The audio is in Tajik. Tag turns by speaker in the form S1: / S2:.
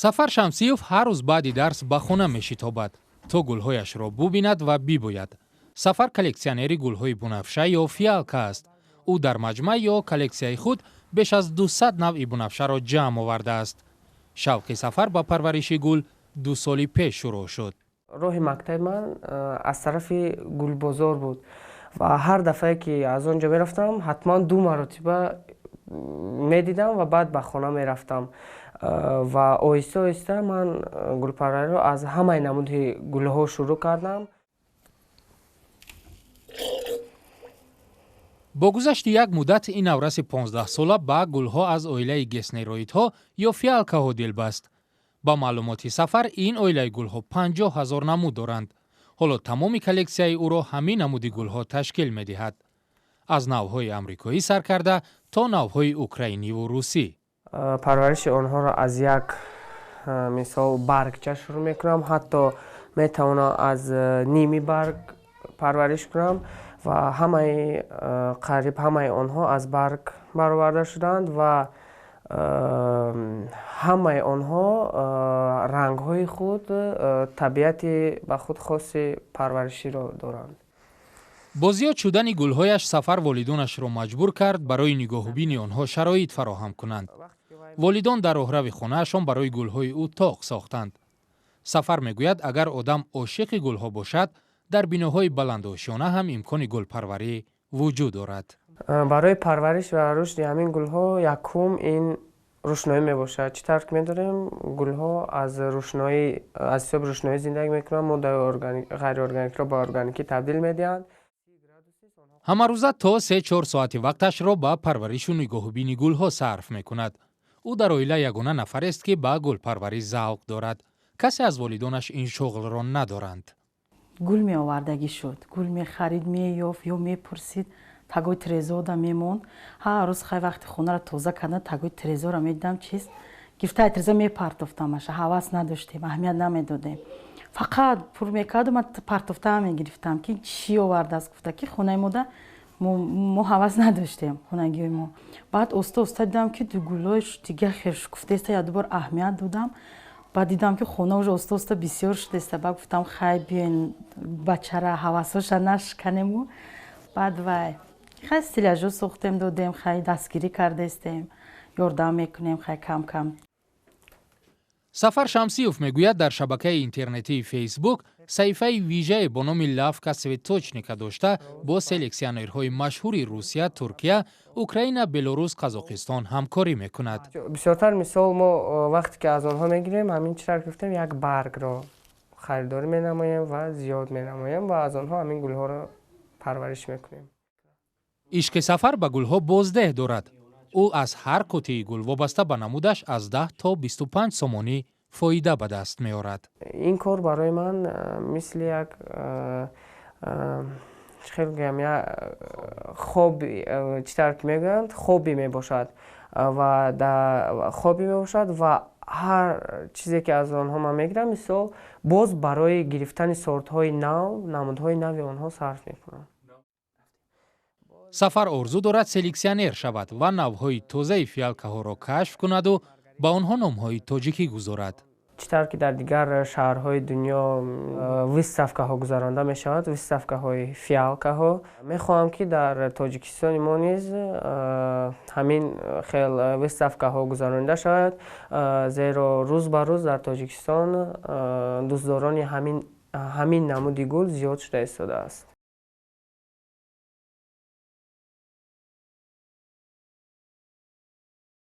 S1: Сафар Шамсиев ҳар рӯз баъди дарс ба хона мешитобад, то гулҳояшро бубинад ва бибӯяд. Сафар коллексионери гулҳои бунафша ё фиалка аст. Ӯ дар маҷмӯа ё коллексияи худ беш аз 200 навъи бунафшаро ҷамъ овардааст. Шавқи Сафар ба парвариши гул 2 соли пеш шурӯъ шуд.
S2: Роҳи мактаби ман аз тарафи гулбозор буд ва ҳар дафъае, ки аз он ҷо мерафтам, ҳатман ду маротиба медидам ва баъд ба хона мерафтам. Ва оҳиста оҳиста ман гулпарвариро аз ҳамаи намуди гулҳо шурӯъ кардам.
S1: Бо гузашти як муддат ин навраси 15-сола ба гулҳо аз оилаи геснероидҳо ё фиалкаҳо дилбаст. Ба маълумоти Сафар, ин оилаи гулҳо 50 000 намуд доранд. Ҳоло тамоми коллексияи ӯро ҳамин намуди гулҳо ташкил медиҳад, аз навъҳои амрикоӣ сар карда то навъҳои украиниву русӣ.
S2: Парвариши онҳоро аз як, мисол, баргча шурӯъ мекунам, ҳатто метавонам аз ними барг парвариш кунам ва ҳамаи, қариб ҳамаи онҳо аз барг бароварда шуданд ва ҳамаи онҳо рангҳои худ, табиати ба худ хоси парвариширо доранд.
S1: Бо зиёд шудани гулҳояш Сафар волидонашро маҷбур кард барои нигоҳубини онҳо шароит фароҳам кунанд. Волидон дар роҳрави хонаашон барои гулҳои ӯ тоқ сохтанд. Сафар мегӯяд, агар одам ошиқи гулҳо бошад, дар биноҳои баландошёна ҳам имкони гулпарварӣ вуҷуд дорад.
S2: Барои парвариш ва рушди ҳамин гулҳо якум ин рӯшноӣ мебошад. Чӣ тавр ки медонем, гулҳо аз рӯшноӣ, аз ҳисоби рӯшноӣ зиндагӣ мекунанд, моддаҳои ғайриорганикиро ба органикӣ табдил медиҳанд.
S1: Ҳамарӯза то 3-4 соати вақташро ба парваришу нигоҳубини гулҳо сарф мекунад. Ӯ дар оила ягона нафарест, ки ба гулпарварӣ завқ дорад. Касе аз волидонаш ин шуғлро надоранд.
S3: Гул меовардагӣ шуд, гул мехарид, меёфт ё мепурсид, тагои трезода мемонд. Ҳар рӯз, хай, вақти хонаро тоза кардан, тагои трезора медидам, чиз гифтаи треза мепартофтамаша. Ҳавас надоштем, аҳамият намедодем, фақат пур мекарду ман партофта мегирифтам, ки чӣ овардааст, гуфта, ки хонаи мода мо ҳавас надоштем, хонагиҳои мо. Баъд оста оста дидам, ки гулҳои дига хел шукуфтаеста, якдубор аҳамият додам. Баъд дидам, ки хона уже оста оста бисёр шудеста. Баъд гуфтам, хай, биёен, бачара ҳавасоша нашканему. Баъд вай, хай, стеллажо сохтем, додем, хай, дастгирӣ кардестем, ёрдам мекунем, хай, кам кам.
S1: Сафар Шамсиев мегӯяд, дар шабакаи интернетии Фейсбук саҳифаи вижае бо номи «Лавка цветочника» дошта, бо селексионерҳои машҳури Русия, Туркия, Украина, Белорус, Қазоқистон ҳамкорӣ мекунад.
S2: Бисёртар, мисол, мо вақте ки аз онҳо мегирем, ҳамин чӣ тавр гуфтем, як баргро харидорӣ менамоем ва зиёд менамоем ва аз онҳо ҳамин гулҳоро парвариш мекунем.
S1: Ишқи Сафар ба гулҳо боздеҳ дорад. Ӯ аз ҳар қутии гул вобаста ба намудаш аз 10 то 25 сомонӣ фоида ба даст меорад.
S2: Ин кор барои ман мисли як, чӣ хел гӯям, хобби, чӣ тавр ки мегӯянд, хобби мебошад ва хобби мебошад. Ва ҳар чизе ки аз онҳо ман мегирам, мисол, боз барои гирифтани сортҳои нав, намудҳои нави онҳо сарф мекунам.
S1: Сафар орзу дорад селексионер шавад ва навъҳои тозаи фиалкаҳоро кашф кунаду ба онҳо номҳои тоҷикӣ гузорад.
S2: Чӣ тавр ки дар дигар шаҳрҳои дунё выставкаҳо гузаронда мешавад, выставкаҳои фиалкаҳо, мехоҳам, ки дар Тоҷикистони мо низ ҳамин хел выставкаҳо гузаронида шавад, зеро рӯз ба рӯз дар Тоҷикистон дӯстдорони ҳамин намуди гул зиёд шуда истодааст.